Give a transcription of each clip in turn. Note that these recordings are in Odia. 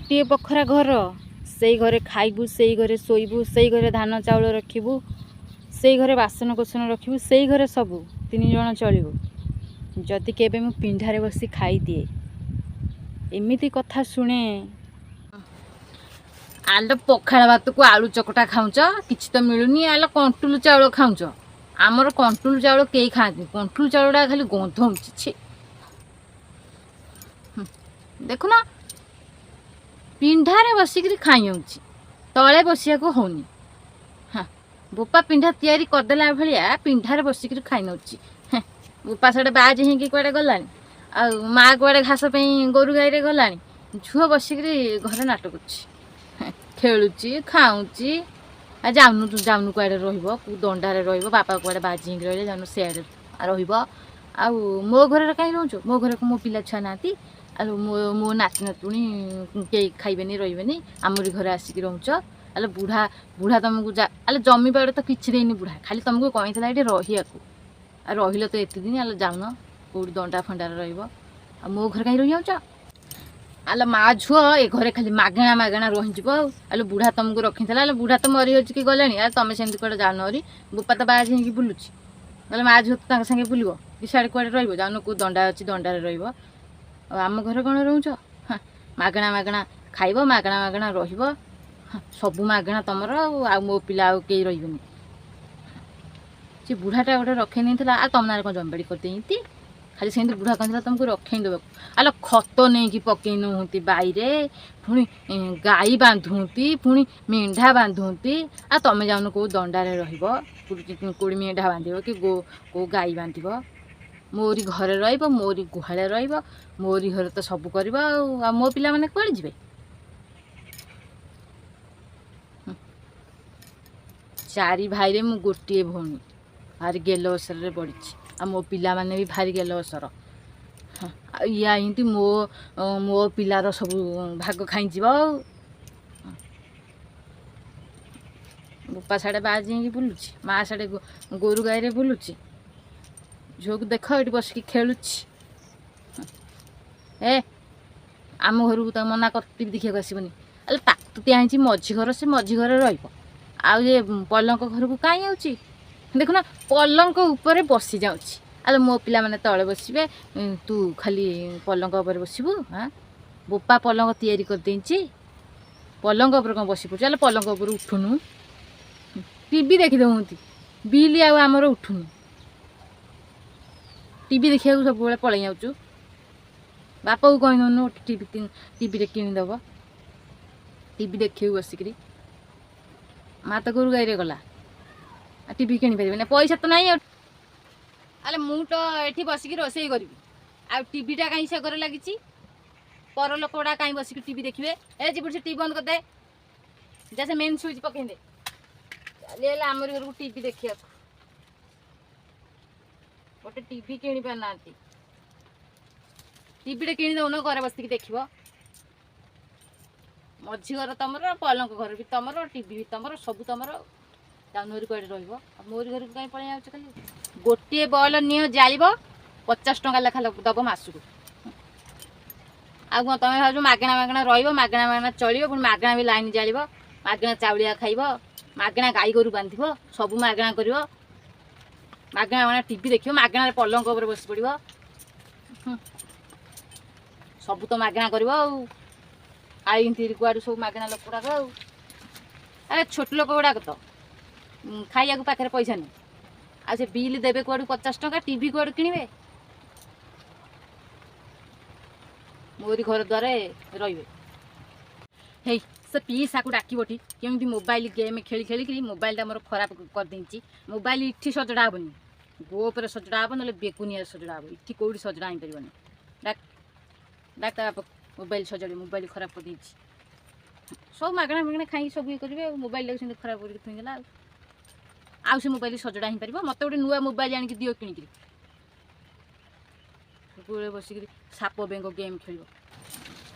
ଗୋଟିଏ ବଖରା ଘର, ସେଇ ଘରେ ଖାଇବୁ, ସେଇ ଘରେ ଶୋଇବୁ, ସେଇ ଘରେ ଧାନ ଚାଉଳ ରଖିବୁ, ସେଇ ଘରେ ବାସନ କୁସନ ରଖିବୁ, ସେଇ ଘରେ ସବୁ ତିନି ଜଣ ଚଳିବୁ। ଯଦି କେବେ ମୁଁ ପିଣ୍ଡାରେ ବସି ଖାଇଦିଏ, ଏମିତି କଥା ଶୁଣେ। ଆଲୋ, ପଖାଳ ଭାତକୁ ଆଳୁ ଚକଟା ଖାଉଛ, କିଛି ତ ମିଳୁନି। ଆଲୋ, କଣ୍ଟ୍ରୋଲ ଚାଉଳ ଖାଉଛ। ଆମର କଣ୍ଟ୍ରୋଲ ଚାଉଳ କେହି ଖାଆନ୍ତିନି। କଣ୍ଟ୍ରୋଲ ଚାଉଳଟା ଖାଲି ଗନ୍ଧ ହେଉଛି, ଛି। ଦେଖୁନ, ପିଣ୍ଡାରେ ବସିକିରି ଖାଇ ହେଉଛି, ତଳେ ବସିବାକୁ ହେଉନି। ହଁ, ବୋପା ପିଣ୍ଡା ତିଆରି କରିଦେଲା ଭଳିଆ ପିଣ୍ଡାରେ ବସିକିରି ଖାଇ ନେଉଛି। ବୋପା ସେଆଡ଼େ ବାଜି ହେଇକି କୁଆଡ଼େ ଗଲାଣି, ଆଉ ମା କୁଆଡ଼େ ଘାସ ପାଇଁ ଗୋରୁ ଗାଈରେ ଗଲାଣି। ଝୁଅ ବସିକିରି ଘରେ ନାଟ କରୁଛି, ଖେଳୁଛି, ଖାଉଛି। ଆଉ ଯାଉନୁ, ତୁ ଯାଉନୁ କୁଆଡ଼େ ରହିବ, କେଉଁ ଦଣ୍ଡାରେ ରହିବ। ବାପା କୁଆଡ଼େ ବାଜି ହେଇକି ରହିଲେ, ଯାଉନୁ ସିଆଡ଼େ ରହିବ। ଆଉ ମୋ ଘରେ କାହିଁ ରହୁଛୁ? ମୋ ଘରେ ମୋ ପିଲା ଛୁଆ ନାହାନ୍ତି? ଆଉ ମୋ ନାତି ନାତୁଣୀ କେହି ଖାଇବେନି, ରହିବେନି? ଆମରି ଘରେ ଆସିକି ରହୁଛ? ଆଲେ ବୁଢ଼ା, ବୁଢ଼ା ତମକୁ ଯା, ଆଲେ ଜମି ବାଡ଼ି ତ କିଛି ଦେଇନି ବୁଢ଼ା, ଖାଲି ତମକୁ କହିଥିଲା ଏଇଠି ରହିବାକୁ। ଆଉ ରହିଲ ତ ଏତେ ଦିନ। ଆଲେ ଯାଉନ କେଉଁଠି ଦଣ୍ଡା ଫଣ୍ଡାରେ ରହିବ, ଆଉ ମୋ ଘରେ କାହିଁ ରହିଯାଉଛ? ଆଲୋ ମା ଝୁଅ, ଏ ଘରେ ଖାଲି ମାଗଣା ମାଗଣା ରହିଯିବ। ଆଉ ଆଲୋ, ବୁଢ଼ା ତମକୁ ରଖିଥିଲା, ଆଲୋ ବୁଢ଼ା ତ ମରିଯାଉଛି କି ଗଲାଣି। ଆଉ ତମେ ସେମିତି କୁଆଡ଼େ ଯାଉନ ହରି। ବୋପା ତ ବାହା ହେଇକି ବୁଲୁଛି, ନହେଲେ ମା ଝିଅ ତ ତାଙ୍କ ସାଙ୍ଗେ ବୁଲିବ କି ସିଆଡ଼େ କୁଆଡ଼େ ରହିବ। ଯାଉନ, କେଉଁ ଦଣ୍ଡା ଅଛି, ଦଣ୍ଡାରେ ରହିବ। ଆଉ ଆମ ଘରେ କ'ଣ ରହୁଛ? ହଁ, ମାଗଣା ମାଗଣା ଖାଇବ, ମାଗଣା ମାଗଣା ରହିବ। ହଁ, ସବୁ ମାଗଣା ତମର। ଆଉ ମୋ ପିଲା ଆଉ କେହି ରହିବେନି। ସେ ବୁଢ଼ାଟା ଗୋଟେ ରଖେଇ ନେଇଥିଲା, ଆଉ ତମ ନାଁରେ କ'ଣ ଜମିବାଡ଼ି କରିଦେଇନ୍ତି? ଖାଲି ସେମିତି ବୁଢ଼ା କହିଥିଲା ତମକୁ ରଖେଇ ଦେବାକୁ। ଆଲୋ, ଖତ ନେଇକି ପକେଇ ନଉନ୍ତି ବାଇରେ, ପୁଣି ଗାଈ ବାନ୍ଧୁନ୍ତି, ପୁଣି ମେଣ୍ଢା ବାନ୍ଧୁନ୍ତି। ଆଉ ତମେ ଯାଉନ କେଉଁ ଦଣ୍ଡାରେ ରହିବ, କେଉଁଠି ମେଣ୍ଢା ବାନ୍ଧିବ କି କେଉଁ ଗାଈ ବାନ୍ଧିବ। ମୋରି ଘରେ ରହିବ, ମୋରି ଗୁହାଳେ ରହିବ, ମୋରି ଘରେ ତ ସବୁ କରିବ। ଆଉ ଆଉ ମୋ ପିଲାମାନେ କୁଆଡ଼େ ଯିବେ? ଚାରି ଭାଇରେ ମୁଁ ଗୋଟିଏ ଭଉଣୀ, ଭାରି ଗେଲ ବସରରେ ବଢ଼ିଛି। ଆଉ ମୋ ପିଲାମାନେ ବି ଭାରି ଗେଲ ବସର। ଆଉ ଇଆ ଏମିତି ମୋ ମୋ ପିଲାର ସବୁ ଭାଗ ଖାଇଯିବ। ଆଉ ବୋପା ସାଡ଼େ ବାଜି ହେଇକି ବୁଲୁଛି, ମା ସାଡ଼େ ଗୋରୁ ଗାଈରେ ବୁଲୁଛି। ଝିଅକୁ ଦେଖ, ଏଇଠି ବସିକି ଖେଳୁଛି। ଏ ଆମ ଘରକୁ ତ ମନା କର, ଟିଭି ଦେଖିବାକୁ ଆସିବନି। ଆଲେ, ତାକୁ ତ ଦିଆ ହେଇଛି ମଝି ଘର, ସେ ମଝି ଘରେ ରହିବ। ଆଉ ଏ ପଲଙ୍କ ଘରକୁ କାହିଁ ଆଉଛି? ଦେଖୁନ, ପଲଙ୍କ ଉପରେ ବସି ଯାଉଛି। ଆଲେ ମୋ ପିଲାମାନେ ତଳେ ବସିବେ, ତୁ ଖାଲି ପଲଙ୍କ ଉପରେ ବସିବୁ? ହାଁ, ବୋପା ପଲଙ୍କ ତିଆରି କରିଦେଇଛି, ପଲଙ୍କ ଉପରେ କ'ଣ ବସି ପଡ଼ୁଛୁ? ଆଲେ ପଲଙ୍କ ଉପରେ ଉଠୁନୁ। ଟିଭି ଦେଖିଦେଉନ୍ତି ବିଲ୍ ଆଉ ଆମର ଉଠୁନି। ଟିଭି ଦେଖିବାକୁ ସବୁବେଳେ ପଳେଇ ଯାଉଛୁ। ବାପାକୁ କହିଦେଉନୁ, ଟିଭି ଟିଭିରେ କିଣିଦେବ, ଟିଭି ଦେଖିବୁ ବସିକିରି। ମା ତ ଗୋରୁ ଗାଈରେ ଗଲା, ଆଉ ଟିଭି କିଣିପାରିବେନି, ପଇସା ତ ନାହିଁ। ଆଉ ଆଲେ ମୁଁ ତ ଏଠି ବସିକି ରୋଷେଇ କରିବି, ଆଉ ଟିଭିଟା କାହିଁ ସେ ଘରେ ଲାଗିଛି? ପର ଲୋକ ଗୁଡ଼ା କାହିଁ ବସିକି ଟିଭି ଦେଖିବେ? ଏ ଯିବୁ, ସେ ଟିଭି ବନ୍ଦ କରିଦେ ଯା, ସେ ମେନ୍ ସୁଇଚ୍ ପକେଇ ଦେ। ଚାଲି ହେଲେ ଆମରି ଘରକୁ ଟିଭି ଦେଖିବାକୁ। ଗୋଟେ ଟିଭି କିଣି ପାରୁନାହାନ୍ତି। ଟିଭିଟେ କିଣି ଦଉନ, ଘରେ ବସିକି ଦେଖିବ। ମଝି ଘର ତମର, ପଲଙ୍କ ଘର ବି ତମର, ଟିଭି ବି ତମର, ସବୁ ତମର। ଯାଉନରି କୁଆଡ଼େ ରହିବ, ଆଉ ମୋରି ଘରକୁ କାହିଁ ପଳେଇ ଯାଉଛ? ଖାଲି ଗୋଟିଏ ବଲ୍ ନିଅ ଜାଳିବ, 50 ଟଙ୍କା ଲେଖା ଦବ ମାସକୁ। ଆଉ କ'ଣ ତମେ ଭାବୁଛ ମାଗଣା ମାଗଣା ରହିବ, ମାଗଣା ମାଗଣା ଚଳିବ, ପୁଣି ମାଗଣା ବି ଲାଇନ୍ ଜାଳିବ, ମାଗଣା ଚାଉଳିଆ ଖାଇବ, ମାଗଣା ଗାଈ ଗୋରୁ ବାନ୍ଧିବ, ସବୁ ମାଗଣା କରିବ, ମାଗଣା ମାଗଣା ଟିଭି ଦେଖିବ, ମାଗଣାରେ ପଲଙ୍କ ଉପରେ ବସି ପଡ଼ିବ? ସବୁ ତ ମାଗଣା କରିବ। ଆଉ ଏମିତି କୁଆଡ଼ୁ ସବୁ ମାଗଣା ଲୋକ ଗୁଡ଼ାକ। ଆଉ ଆରେ, ଛୋଟ ଲୋକ ଗୁଡ଼ାକ ତ ଖାଇବାକୁ ପାଖରେ ପଇସା ନାହିଁ, ଆଉ ସେ ବିଲ୍ ଦେବେ କୁଆଡ଼ୁ 50 ଟଙ୍କା, ଟିଭି କୁଆଡ଼ୁ କିଣିବେ? ମୋରି ଘର ଦ୍ୱାରେ ରହିବେ। ହେଇ, ସେ ପିଇସାକୁ ଡାକିବଟି, କେମିତି ମୋବାଇଲ ଗେମ୍ ଖେଳି ଖେଳିକିରି ମୋବାଇଲଟା ମୋର ଖରାପ କରିଦେଇଛି। ମୋବାଇଲ ଏଠି ସଜଡ଼ା ହେବନି, ଗୋପରେ ସଜଡ଼ା ହେବ, ନହେଲେ ବେଗୁନିଆରେ ସଜଡ଼ା ହେବ। ଏଠି କେଉଁଠି ସଜଡ଼ା ହେଇପାରିବନି। ଡାକ, ଡାକ ତା ବାପା, ମୋବାଇଲ ସଜାଡ଼ି ମୋବାଇଲ ଖରାପ କରିଦେଇଛି। ସବୁ ମାଗଣା ମାଗଣା ଖାଇକି ସବୁ ଇଏ କରିବେ, ଆଉ ମୋବାଇଲଟାକୁ ସେମିତି ଖରାପ କରିକି ଥୋଇଦେଲା। ଆଉ ଆଉ ସେ ମୋବାଇଲ ସଜଡ଼ା ହେଇପାରିବ? ମୋତେ ଗୋଟେ ନୂଆ ମୋବାଇଲ ଆଣିକି ଦିଅ କିଣିକିରି। ସବୁବେଳେ ବସିକିରି ସାପ ବେଙ୍ଗ ଗେମ୍ ଖେଳିବ।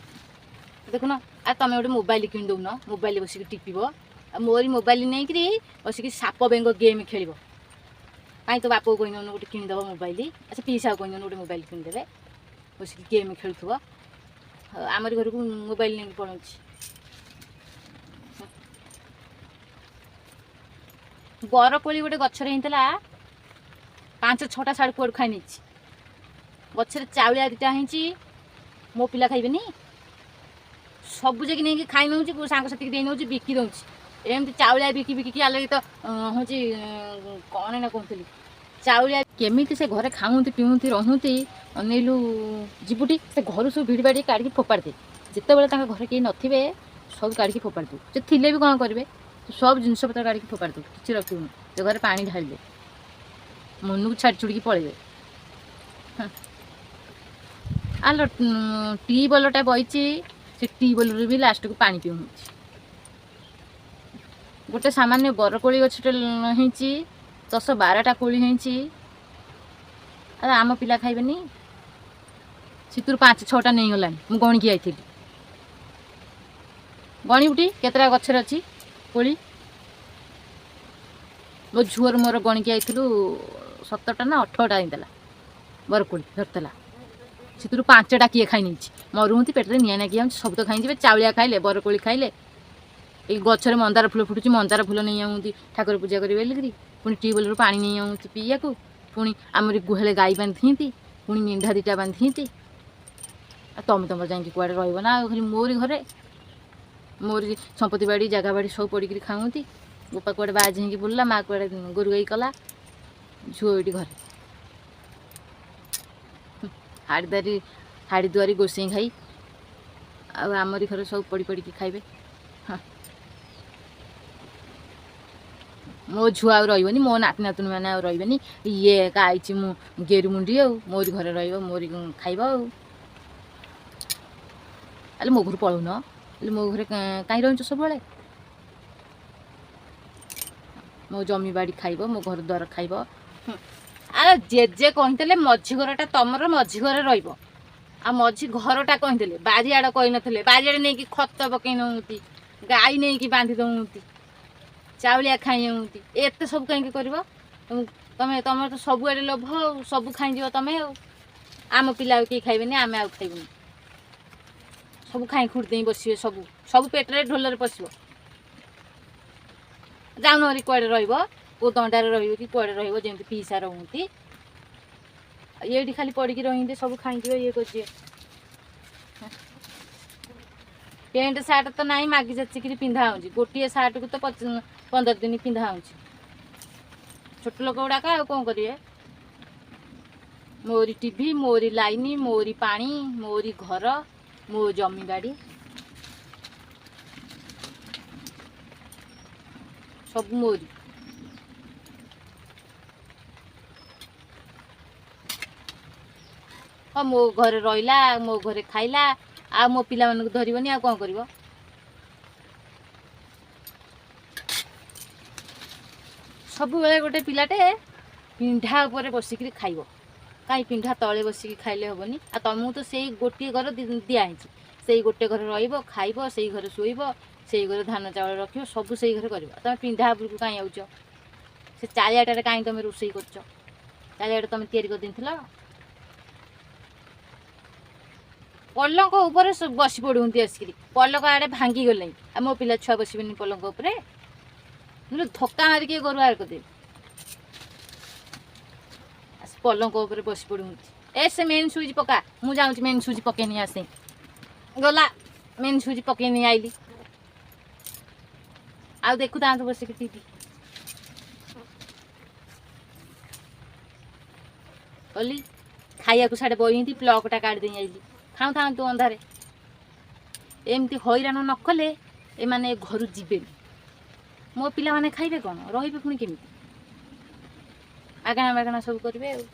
ଦେଖୁନ, ଆଉ ତମେ ଗୋଟେ ମୋବାଇଲ କିଣି ଦଉନ, ମୋବାଇଲ ବସିକି ଟିପିବ, ଆଉ ମୋରି ମୋବାଇଲ ନେଇକିରି ବସିକି ସାପ ବେଙ୍ଗ ଗେମ୍ ଖେଳିବ। କାହିଁ ତୋ ବାପକୁ କହିଦଉନୁ ଗୋଟେ କିଣିଦେବ ମୋବାଇଲ? ଆଚ୍ଛା, ପିଇସାକୁ କହିଦଉନୁ ଗୋଟେ ମୋବାଇଲ କିଣିଦେବେ, ବସିକି ଗେମ୍ ଖେଳୁଥିବ। ଆମରି ଘରକୁ ମୋବାଇଲ ନେଇକି ପଳାଉଛି। ବରକୋଳି ଗୋଟେ ଗଛରେ ହେଇଥିଲା, 5 6ଟା ଶାଢ଼ୀ କୁଆଡ଼ୁ ଖାଇ ନେଇଛି। ଗଛରେ ଚାଉଳିଆ 2ଟା ହେଇଛି, ମୋ ପିଲା ଖାଇବେନି, ସବୁ ଯାଇକି ନେଇକି ଖାଇ ନେଉଛି, ସାଙ୍ଗସାଥିକି ଦେଇ ନେଉଛି, ବିକି ଦେଉଛି। ଏମିତି ଚାଉଳିଆ ବିକି ବିକିକି ଆଲେ ତ ହେଉଛି କ'ଣ ନା କହୁଥିଲି ଚାଉଳିଆ କେମିତି ସେ ଘରେ ଖାଉନ୍ତି ପିଉନ୍ତି ରହୁନ୍ତି। ଅନେଇଲୁ ଯିବୁଟି ସେ ଘରୁ ସବୁ ଭିଡ଼ି ବାଡ଼ି କାଢ଼ିକି ଫୋପାଡ଼ି ଦେ। ଯେତେବେଳେ ତାଙ୍କ ଘରେ କେହି ନଥିବେ ସବୁ କାଢ଼ିକି ଫୋପାଡ଼ି ଦେବୁ। ସେ ଥିଲେ ବି କ'ଣ କରିବେ, ସବୁ ଜିନିଷପତ୍ର କାଢ଼ିକି ଫୋପାଡ଼ି ଦେବୁ, କିଛି ରଖିବୁନି। ସେ ଘରେ ପାଣି ଢାଳିଦେ, ମନକୁ ଛାଡ଼ି ଛୁଡ଼ିକି ପଳେଇବେ। ଆଲୋ ଟ୍ୟୁବୱେଲ୍ଟା ବଇଛି, ସେ ଟ୍ୟୁବୱେଲ୍ରୁ ବି ଲାଷ୍ଟକୁ ପାଣି ପିଉଁଛି। ଗୋଟେ ସାମାନ୍ୟ ବରକୋଳି ଗଛଟେ ହେଇଛି, 10 12ଟା କୋଳି ହେଇଛି। ଆରେ ଆମ ପିଲା ଖାଇବେନି, ସେଥିରୁ 5 6ଟା ନେଇଗଲାଣି। ମୁଁ ଗଣିକି ଯାଇଥିଲି, ଗଣିବୁଟି କେତେଟା ଗଛରେ ଅଛି କୋଳି। ମୋ ଝିଅର ମୋର ଗଣିକି ଯାଇଥିଲୁ, 17ଟା ନା 18ଟା ହେଇଥିଲା ବରକୋଳି ଧରିଥିଲା। ସେଥିରୁ 5ଟା କିଏ ଖାଇ ନେଇଛି। ମରୁନ୍ତି ପେଟରେ ନିଆଁ ନାଗି ଯାଉଛି, ସବୁ ତ ଖାଇଯିବେ। ଚାଉଳିଆ ଖାଇଲେ, ବରକୋଳି ଖାଇଲେ। ଏଇ ଗଛରେ ମନ୍ଦାର ଫୁଲ ଫୁଟୁଛି, ମନ୍ଦାର ଫୁଲ ନେଇ ଆଉନ୍ତି ଠାକୁର ପୂଜା କରିବେ ବୋଲିକିରି। ପୁଣି ଟ୍ୟୁବୱେଲ୍ରୁ ପାଣି ନେଇ ଆଉନ୍ତି ପିଇବାକୁ। ପୁଣି ଆମରି ଗୁହାଳେ ଗାଈ ବାନ୍ଧିନ୍ତି, ପୁଣି ମେଣ୍ଢା 2ଟା ବାନ୍ଧିନ୍ତି। ଆଉ ତମେ ତମର ଯାଇକି କୁଆଡ଼େ ରହିବ ନା, ଆଉ ଖାଲି ମୋରି ଘରେ ମୋରି ସମ୍ପତ୍ତି ବାଡ଼ି ଜାଗା ବାଡ଼ି ସବୁ ପଡ଼ିକିରି ଖାଉନ୍ତି। ବୋପା କୁଆଡ଼େ ବାଜି ହେଇକି ବୁଲିଲା, ମା କୁଆଡ଼େ ଗୋରୁ ଗାଈ କଲା, ଝିଅ ଏଇଠି ଘରେ ହାଡ଼ିଦାରି ହାଡ଼ି ଦୁଆରି ଗୋସେଇ ଖାଇ। ଆଉ ଆମରି ଘରେ ସବୁ ପଡ଼ି ପଡ଼ିକି ଖାଇବେ। ହଁ, ମୋ ଝିଅ ଆଉ ରହିବନି, ମୋ ନାତି ନାତୁଣୀ ମାନେ ଆଉ ରହିବେନି। ଇଏ ଏକା ଆଇଛି ମୁଁ ଗେରୁମୁଣ୍ଡି, ଆଉ ମୋରି ଘରେ ରହିବ, ମୋରି ଖାଇବ। ଆଉ ଆଲେ ମୋ ଘରୁ ପଳଉନ, ହେଲେ ମୋ ଘରେ କାହିଁ ରହୁଛ ସବୁବେଳେ? ମୋ ଜମି ବାଡ଼ି ଖାଇବ, ମୋ ଘର ଦ୍ୱାର ଖାଇବ। ଆରେ ଜେଜେ କହିଥିଲେ ମଝି ଘରଟା ତମର, ମଝି ଘରେ ରହିବ। ଆଉ ମଝି ଘରଟା କହିଥିଲେ, ବାରିଆଡ଼ କହିନଥିଲେ। ବାରିଆଡ଼େ ନେଇକି ଖତ ପକେଇ ନେଉନ୍ତି, ଗାଈ ନେଇକି ବାନ୍ଧି ଦେଉନ୍ତି, ଚାଉଳିଆ ଖାଇ ନେଉନ୍ତି। ଏତେ ସବୁ କାହିଁକି କରିବ ତମେ? ତମର ତ ସବୁଆଡ଼େ ଲୋଭ, ଆଉ ସବୁ ଖାଇଯିବ ତମେ। ଆଉ ଆମ ପିଲା ଆଉ କେହି ଖାଇବେନି, ଆମେ ଆଉ ଖାଇବୁନି। ସବୁ ଖାଇ ଖୁଡ଼ି ଦେଇ ବସିବେ, ସବୁ ସବୁ ପେଟରେ ଢୋଲରେ ପଶିବ। ଯାଉନ ହରି କୁଆଡ଼େ ରହିବ, କେଉଁ ଦଣ୍ଡାରେ ରହିବ କି କୁଆଡ଼େ ରହିବ, ଯେମିତି ପିଇସା ରହୁନ୍ତି। ଏଇଠି ଖାଲି ପଡ଼ିକି ରହିନ୍ତି, ସବୁ ଖାଇଯିବ ଇଏ କରିଯିବେ। ପ୍ୟାଣ୍ଟ ସାର୍ଟ ତ ନାହିଁ, ମାଗି ଯାଚିକିରି ପିନ୍ଧା ହେଉଛି। ଗୋଟିଏ ସାର୍ଟକୁ ତ 15 ଦିନ ପିନ୍ଧା ହେଉଛି। ଛୋଟ ଲୋକ ଗୁଡ଼ାକ ଆଉ କ'ଣ କରିବେ? ମୋରି ଟିଭି, ମୋରି ଲାଇନ୍, ମୋରି ପାଣି, ମୋରି ଘର, ମୋ ଜମି ବାଡ଼ି ସବୁ ମୋରି। ହଁ, ମୋ ଘରେ ରହିଲା, ମୋ ଘରେ ଖାଇଲା, ଆଉ ମୋ ପିଲାମାନଙ୍କୁ ଧରିବନି ଆଉ କ'ଣ କରିବ? ସବୁବେଳେ ଗୋଟେ ପିଲାଟେ ପିଣ୍ଢା ଉପରେ ବସିକିରି ଖାଇବ, କାହିଁ ପିଣ୍ଢା ତଳେ ବସିକି ଖାଇଲେ ହେବନି? ଆଉ ତମକୁ ତ ସେଇ ଗୋଟିଏ ଘର ଦିଆହେଇଛି, ସେଇ ଗୋଟେ ଘରେ ରହିବ, ଖାଇବ, ସେଇ ଘରେ ଶୋଇବ, ସେଇ ଘରେ ଧାନ ଚାଉଳ ରଖିବ, ସବୁ ସେଇ ଘରେ କରିବ। ତମେ ପିଣ୍ଢା ଉପରକୁ କାହିଁ ଆଉଛ? ସେ ଚାଳିଆଟାରେ କାହିଁ ତମେ ରୋଷେଇ କରୁଛ? ଚାଳିଆଟା ତମେ ତିଆରି କରିଦେଇଥିଲ? ପଲଙ୍କ ଉପରେ ବସି ପଡ଼ନ୍ତି ଆସିକିରି, ପଲଙ୍କ ଆଡ଼େ ଭାଙ୍ଗିଗଲେଣି। ଆଉ ମୋ ପିଲା ଛୁଆ ବସିବେନି ପଲଙ୍କ ଉପରେ? ଧକ୍କା ମାରିକି ଗୋରୁ ବାହାର କରିଦେବି। ପଲଙ୍କ ଉପରେ ବସି ପଡ଼ନ୍ତି। ଏ ସେ ମେନ୍ ସୁଇଚ୍ ପକା, ମୁଁ ଯାଉଛି ମେନ୍ ସୁଇଚ୍ ପକେଇ ନେଇ ଆସେ। ଗଲା ମେନ୍ ସୁଇଚ୍ ପକେଇ ନେଇ ଆଇଲି। ଆଉ ଦେଖୁଥାନ୍ତୁ ବସିକି ଟିଭି। ଗଲି ଖାଇବାକୁ, ସାଡ଼େ ବଇନ୍ତି, ପ୍ଲକ୍ଟା କାଢ଼ି ଦେଇ ଆଇଲି। ଖାଉଥାନ୍ତୁ ଅନ୍ଧାରେ। ଏମିତି ହଇରାଣ ନ କଲେ ଏମାନେ ଘରୁ ଯିବେନି। ମୋ ପିଲାମାନେ ଖାଇବେ କ'ଣ, ରହିବେ ପୁଣି କେମିତି? ମାଗଣା ମାଗଣା ସବୁ କରିବେ ଆଉ।